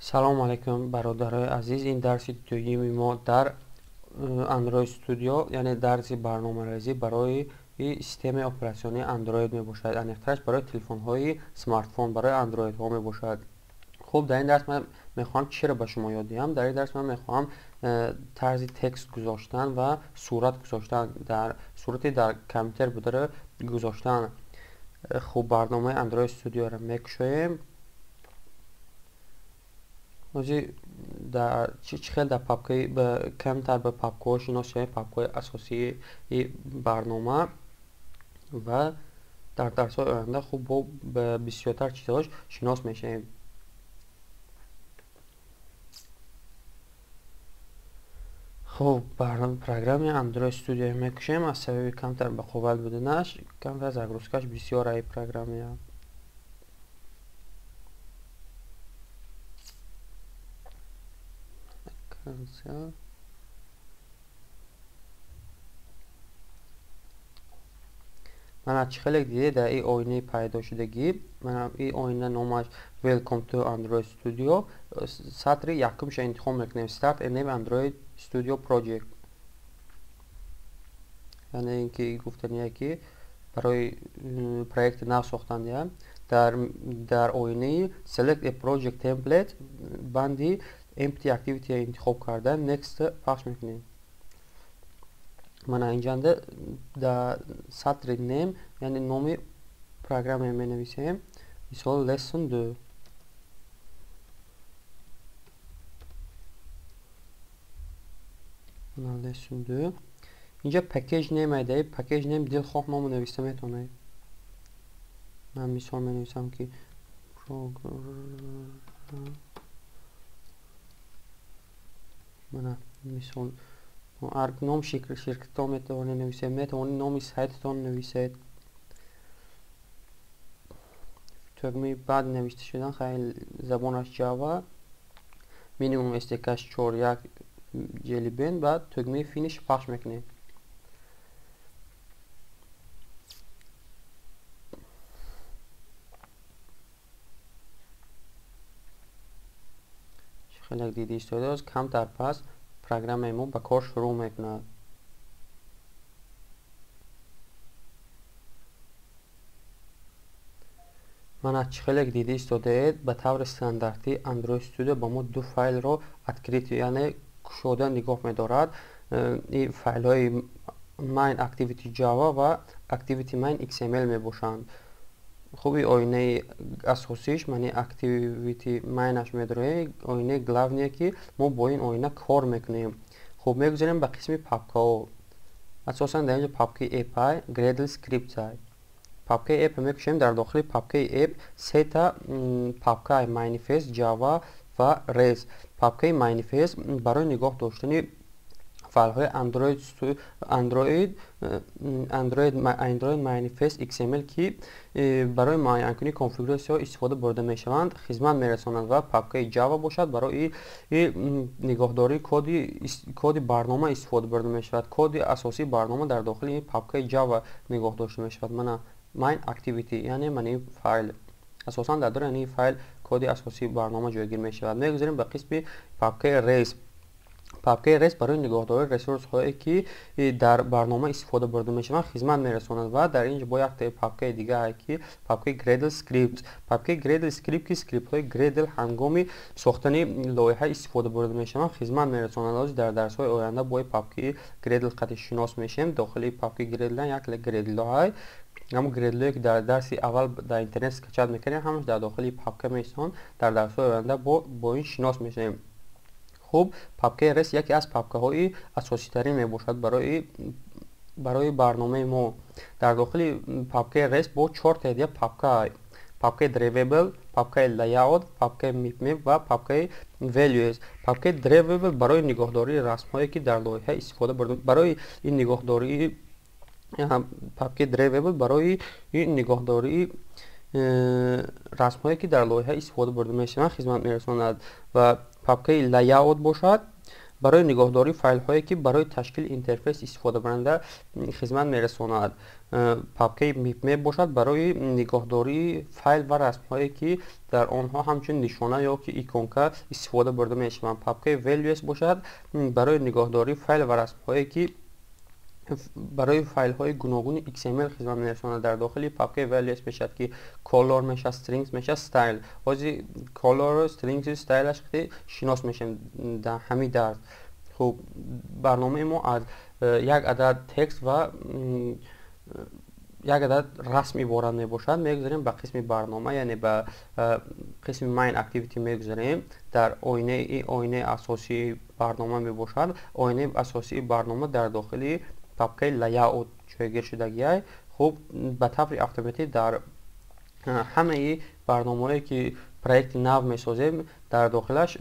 Салом алейкум, бародарои азиз. Ин дарси дуюми мо дар Android Studio, яъне дарси барномарезӣ барои системаи оператсионии Android мебошад. Аниқтараш барои телефонҳои смартфон, барои Androidҳо мебошад. Хуб, дар ин дарс ман мехоҳам чиро ба шумо ёд диҳам? Дар ин дарс ман мехоҳам тарзи текст гузоштан ва сурат гузоштан, дар сурати дар компютер бударо гузоштан. Хуб, барномаи Android Studio-ро мекушоем. Ҳозир дар чӣ хел дар папкаи камтар ба папкаҳо шинос шавем, папкаҳои асосии барнома, ва дар дарсҳои оянда хуб бо бисёртар чизҳош шинос мешавем. Хуб, программаи Android Studio мекушем. Аз сабаби камтар ба қувват буданаш, камтар загрузкаш бисёр ай программая. Cancel. Мана чӣ хеле дидед дар ин оинаи пайдошудагӣ, мана ин оина номаш Welcome to Android Studio. Сатри якумша интихоб мекунем, Start a new Android Studio Project. Яъне ин ки гуфтание ки барои проекти нав сохтан, дар оинаи Select a Project Template банди Empty Activity интихоб карда, Next пахш мекунем. Мана инҷанда дар сатри name, яъне номи программа менависем, мисол Lesson 2. Мана Lesson 2. Инҷа package name айдаи, package name дилхоҳ ному нависта метавонед. Ман мисол менависам ки program, мана мисол ном ширкатон метавонед нависед, метавонед номи сайтатон нависед. Тугмаи баъд навишта шудан, хайр, забонаш Java, минимум SDK-ш 4.1 Jelly Bean, баъд тугмаи Finish пахш мекунем. Хеле диди истодааст, камтар пас программаи мо ба кор шурӯъ мекунад. Мана чӣ хеле диди истодаед, ба таври стандартӣ Android Studio ба мо ду файлро открыт, яъне кушода нигоҳ медорад. Ин файлҳои main activity Java ва activity main XML мебошанд. Хуб, ин оинаи асосиш, маъни activity main-аш медорем, оинаи главное ки мо бо ин оина кор мекунем. Хуб, мегузарем ба қисми папкаҳо. Асосан дар инҷо папкаи app, Gradle scripts. Папкаи app мекушем, дар дохили папкаи app сета папкаи manifest, Java ва res. Папкаи manifest барои нигоҳ доштани файлҳои Android manifest XML ки барои муайянкунии конфигуратсияҳо истифода бурда мешаванд, хизмат мерасонанд, ва папкаи Java бошад барои нигоҳдории коди барнома истифода бурда мешавад. Коди асосии барнома дар дохили ин папкаи Java нигоҳ дошта мешавад. Мана main activity, яъне мана ин файл. Асосан дар дохили ин файл коди асосии барнома ҷойгир мешавад. Мегузарем ба қисми папкаи res. Папкаи res барои нигоҳдории ресурсҳое ки дар барнома истифода бурда мешаванд хизмат мерасонад, ва дар инҷо бо як папкаи дига ки папкаи Gradle scripts. Папкаи Gradle script ки скриптҳои Gradle ҳангоми сохтани лоиҳа истифода бурда мешаванд хизмат мерасонад. Ҳозир дар дарсҳои оянда бо папкаи Gradle қати шинос мешавем. Дохили папкаи Gradle як Gradle-ҳай, ҳамон Gradle-ое ки дар дарси аввал дар интернет скачат мекардем, ҳамаш дар дохили папка меистанд. Дар дарсҳои оянда бо ин шинос мешавем. Хуб, папкаи res яке аз папкаҳои асоситарин мебошад барои барномаи мо. Дар дохили папкаи res бо чор теъдод папка: папкаи drawable, папкаи layout, папкаи mipmap ва папкаи values. Папкаи drawable барои нигоҳдории расмҳое ки дар лоиҳа истифода бурда, барои ин нигоҳдории папкаи drawable барои ин нигоҳдории расмҳое ки дар лоиҳа истифода бурда мешаванд хизмат мерасонад, ва папкаи layout бошад Барои нигоҳдории файлҳое, ки барои ташкили интерфейс истифодабаранда хизмат мерасонад. Папкаи mipmap бошад, барои нигоҳдории файл ва расмҳое, ки дар онҳо ҳамчун нишона ё ки иконка истифода бурда мешаванд. Папкаи values бошад, барои нигоҳдории файл ва расмҳое, ки барои файлҳои гуногуни XML хизмат мерасонад. Дар дохили папкаи values мешавад, ки color мешавад, strings мешавад, style. Ҳозир color, strings, style аш шинос мешавем дар ҳамин дарс. Хуб, барномаи мо аз як адад текст ва як адад расм иборат мебошад. Мегузарем ба қисми барнома, яъне ба қисми main activity мегузарем. Дар оинаи асосии барнома мебошад. Оинаи асосии барнома дар дохили папкаи layout ҷойгир шудагиай. Хуб, ба таври автоматӣ дар ҳамаи барномаҳое, ки проекти нав месозем, дар дохилаш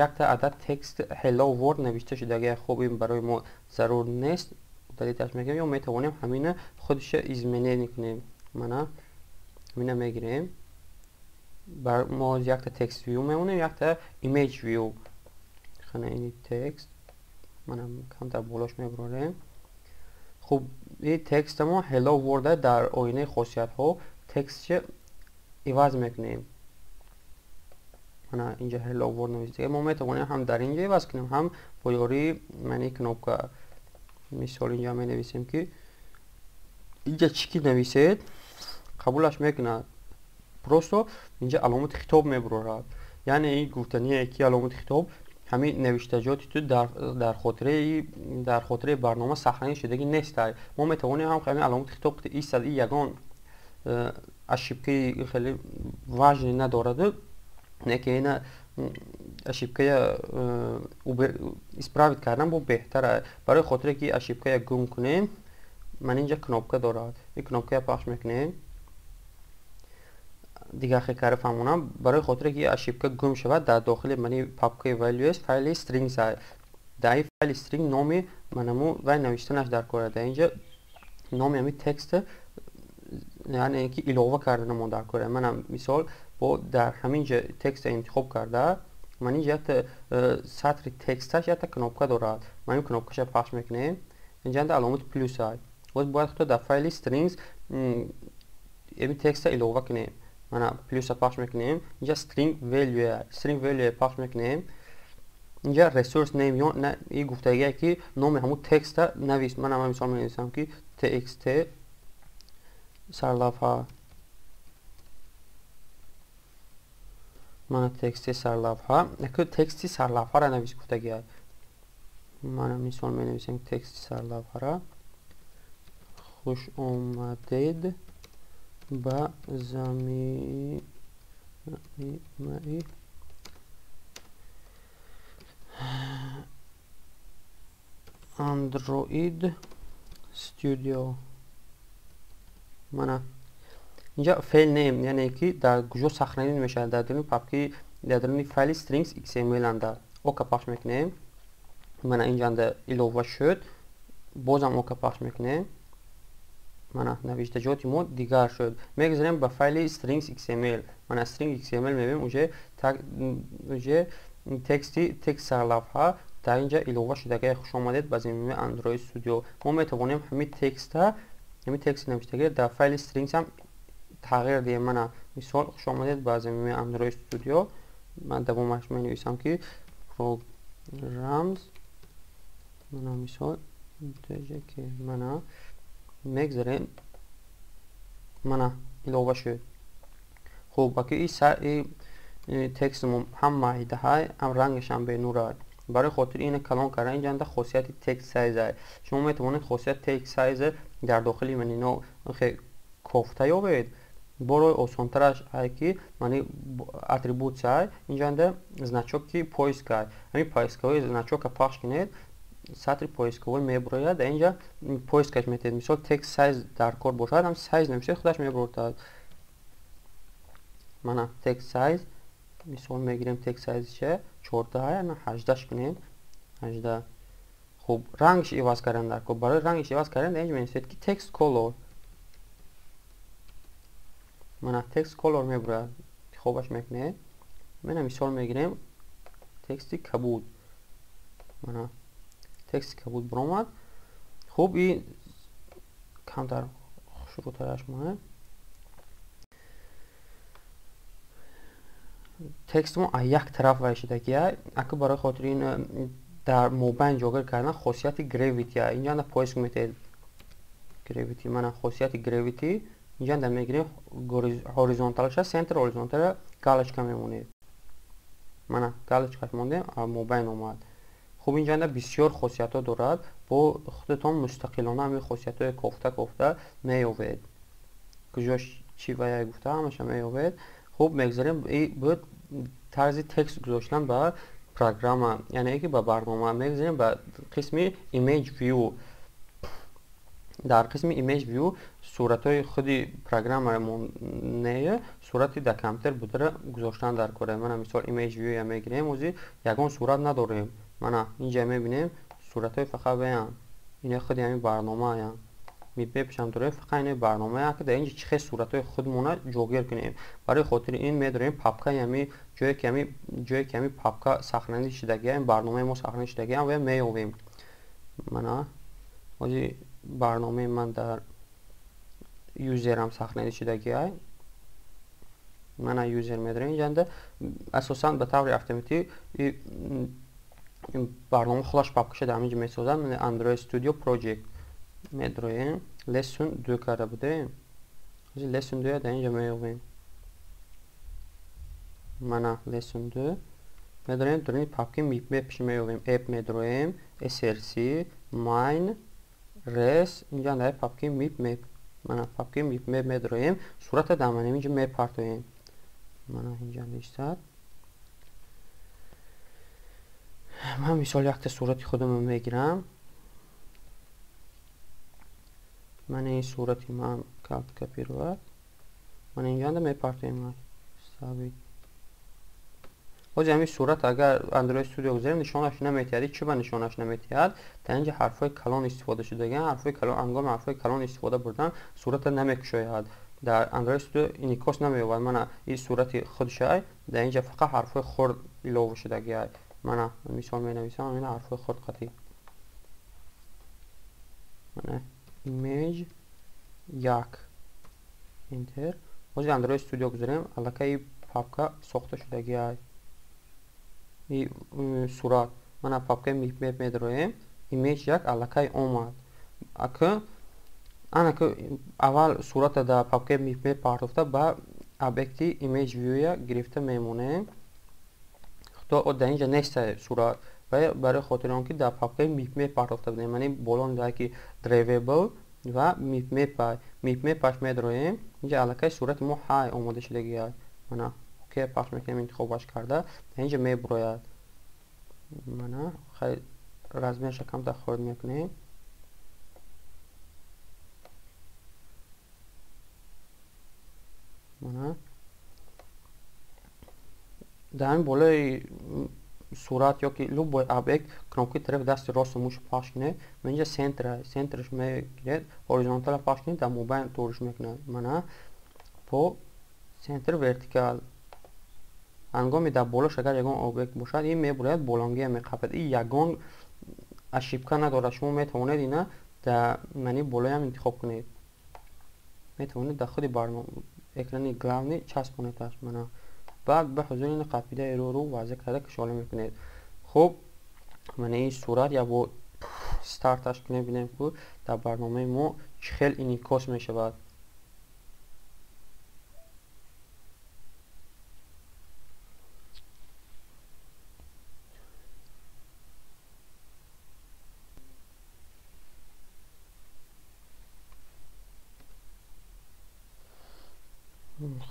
якта адад текст Hello World навишта шудагиай. Хуб, ин барои мо зарур нест, удалить аш мекунем ё метавонем ҳамина худша изменение кунем. Мана, ҳамина мегирем. Мо якта text view мемонем, якта image view. Хана, ини текст, мана, камтар болош мебарорем. Хуб, ин текста мо Hello World. Дар оинаи хосиятҳо текстша иваз мекунем. Мана, инҷа Hello World нависта. Мо метавонем ҳам дар инҷа иваз кунем, ҳам бо ёрии мани кнопка. Мисол, инҷа менависем, ки инҷа чӣ ки нависед, қабулаш мекунад, просто инҷа аломати хитоб мебурорад. Яъне ин гуфтание, ки аломати хитоб ҳамин навиштаҷоти ту дар хотираи барнома сохранӣ шудагӣ нестай. Мо метавонем ҳам ҳамин аломати хитоб истад, и ягон ошибкаи хеле важный надораду, не ки ина ошибкая исправить кардан бо беҳтара. Барои хотире ки ошибкая гум кунем, ман инҷа кнопка дорад, ин кнопкая пахш мекунем. Дигар хел кара фаҳмонам: барои хотире ки ошибка гум шавад, дар дохили мани папкаи values файли strings, дар ин файли string номи манаму вай навиштанаш дар кора. Дар инҷа номи ҳамин текст, яъне ки илова карданамон дар кора. Манам, мисол, бо дар ҳамин ҷа текста интихоб карда, ман инҷа якта сатри тексташ якта кнопка дорад, ман ин кнопкаша пахш мекунем. Инҷа аломати плюс ай. Боз бояд худо дар файли strings ин текста илова кунем. Мана, плюса пахш мекунем, инҷа string value, string value пахш мекунем. Инҷа resource name ё и гуфтагие, ки номи ҳамун текста навис. Ман ама мисол менависам, ки txt сарлавҳа. Мана, тексти сарлавҳа, яку тексти сарлавҳара навис гуфтагия. Мана, мисол менависем тексти сарлавҳара: «Хуш омадед ба замимаи Android Studio». Мана, инҷа file name, яъне ки дар куҷо сохранӣ мешавад: дар даруни папки, дар даруни файли strings xml анда. Окей пахш мекунем. Мана, инҷанда илова шуд. Бозам окей пахш мекунем. Мана, навиштаҷоти мо дигар шуд. Мегузарем ба файли strings xml. Мана, string xml мебинем, уже тексти текст сарлавҳа дар инҷа илова шудагае: «Хуш омадед ба замимаи Android Studio». Мо метавонем ҳамин текста, ҳамин тексти навиштагиро дар файли strings ҳам тағйир диҳем. Мана, мисол, «Хуш омадед ба замимаи Android Studio». Ман давомаш менависам, ки programs. Мана, мисол, ки мана мегзарем. Мана, илова шуд. Хуб, аки и тексти мо ҳам майдаҳай, ҳам рангашам бенурай. Барои хотири ина калон кардан, инҷанда хосияти text size. Шумо метавонед хосияти text size дар дохили манино кофта ёбед. Борои осонтараш ай, ки мани атрибутсия, инҷанда значоки поиска. Ҳамин поисковой значока пахш кунед, сатри поисковой мебурояд. Дар инҷа поискаш метавед. Мисол, text size дар кор бошад, ҳам size навиштед, худаш мебуртад. Мана, text size, мисол мегирем, text size ша 14, на, 18 кунем, 18. Хуб, рангш иваз кардан дар кор. Барои рангш иваз кардан дар инҷа менависед, ки text color. Мана, text color мебурад, интихобаш мекунед. Мена, мисол мегирем, тексти кабуд. Мана тексти кабуд баромад. Хуб, и камтар хушрӯтараш монад. Текст мо аз як тараф вай шудагия. Ака барои хотири ин дар мобайн ҷойгир кардан хосияти gravity. Инҷа поиск метаҳед gravity. Мана хосияти gravity инҷа мегирем, horizontal ша, center horizontal галочка мемонед. Мана галочка ш мондем, мобайн омад. Хуб, инҷа бисёр хосиятҳо дорад, бо худатон мустақилона ҳамин хосиятҳои кофта кофта меёбед. Куҷош чӣ вая гуфта ҳамаша меёбед. Хуб, мегзарем буд тарзи текст гузоштан ба программа, яъне ки ба барнома. Мегзарем ба қисми image view. Дар қисми image view суратҳои худи программаро не, сурати дар компютер бударо гузоштан дар кора. Мана мисол image view мегирем, ози ягон сурат надорем. Мана инҷа мебинем, суратҳои фақат ваянд, ина худи ҳамин барномааянд. Мипмепшам дорем, фақат ина барномая, ки дар инҷа чӣ хел суратҳои худмона ҷойгир кунем. Барои хотири ин медорем папкаи ҳами ҷое ки ҳами ҷое ки ҳами папка сахранӣ шудагия, барномаи мо сахранӣ шудагия, ва меёбем. Мана ози барномаи ман дар user ам сахранӣ шудагия. Мана user медорем инҷанда. Асосан ба таври автоматӣ барнома худаш папкаша дар ҳаминҷо месозад. Android Studio Project медроем, lesson 2 карда будем. Lesson 2 дар инҷо меёбем. Мана lesson 2 медроем, даруни папки mipmap меёбем. App медроем, src mine res, инҷа дар папки mipmap. Мана папки mipmap медроем, сурата дар мана инҷо мепартоем. Мана инҷа нестад. Ман мисол якта сурати худамро мегирам. Мана ин сурати ман копировать. Мана инҷа мепартоем. Ставить. Ҳозир ҳамин сурат агар Android Studio гузарем, нишонаш наметиҳад. Чӣ ба нишонаш наметиҳад? Дар инҷа ҳарфҳои калон истифода шудагианд. Ҳарфҳои калон, ҳангоми ҳарфҳои калон истифода бурдан сурата намекушояд. Дар Android Studio инъикос намеёбад. Мана ин сурати худшай, дар инҷа фақат ҳарфҳои хурд илова шудагианд. Мана мисол менависам, ин ҳарфҳои хурд қатӣ. Мана image 1 enter. Ҳозир Android Studio гузарем, аллакай папка сохта шудагианд. И сурат. Мана папкаи mipmap медроем, image 1 аллакай омад. Ака анака аввал сурата дар папкаи mipmap партофта ба объекти image view гирифта мемонем. То дар инҷа нест сурат, ва барои хотири он ки дар папкаи mipmap партофта будем, яъне боло дар ки drawable ва mipmap, mipmap медроем, инҷа аллакай сурати мо ҳай омода шудагиаст. Мана окей пахш мекунем, интихобаш карда дар инҷа мебурояд. Мана хай размерша камтар хурд мекунем. Мана дар ҳамин болои сурат ё ки любой объект кнопкаи тарафи дасти росту мушу пахш кунед. Инҷа центр, центрш мегиред, horizontal пахш кунед, дар мобайн турш мекунад. Мана по центр vertical. Ҳангоми дар болош агар ягон объект бошад, ин мебурояд, болонгия меқапад. Ин ягон ошибка надорад. Шумо метавонед ина дар мани болоям интихоб кунед. Метавонед дар худи барнома экрани главный часпонедаш. Мана баъд ба ҳузури ин қапидаи рӯ вазъ карда кушола мекунед. Хуб, мана ин сурат як бор старташ кунем, бинем ку дар барномаи мо чӣ хел инъикос мешавад.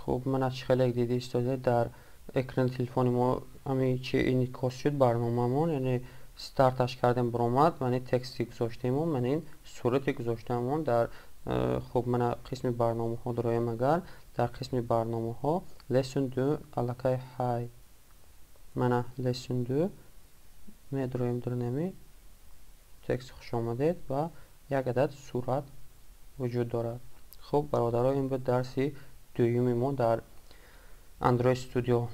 Хуб, мана чӣ хеле дида истода дар экрани телефони мо ҳамин чи инъикос шуд барномаамон, яъне старташ кардем, баромад, мана тексти гузоштему, мана ин сурате гузоштамон дар. Хуб, мана қисми барномаҳо дороем. Агар дар қисми барномаҳо lesson 2 аллакай ҳай, мана lesson 2 медроем, дурнеми текст хуш омадед ва як адад сурат вуҷуд дорад. Хуб, бародаро, ин буд дарси дуюми мо дар Android Studio.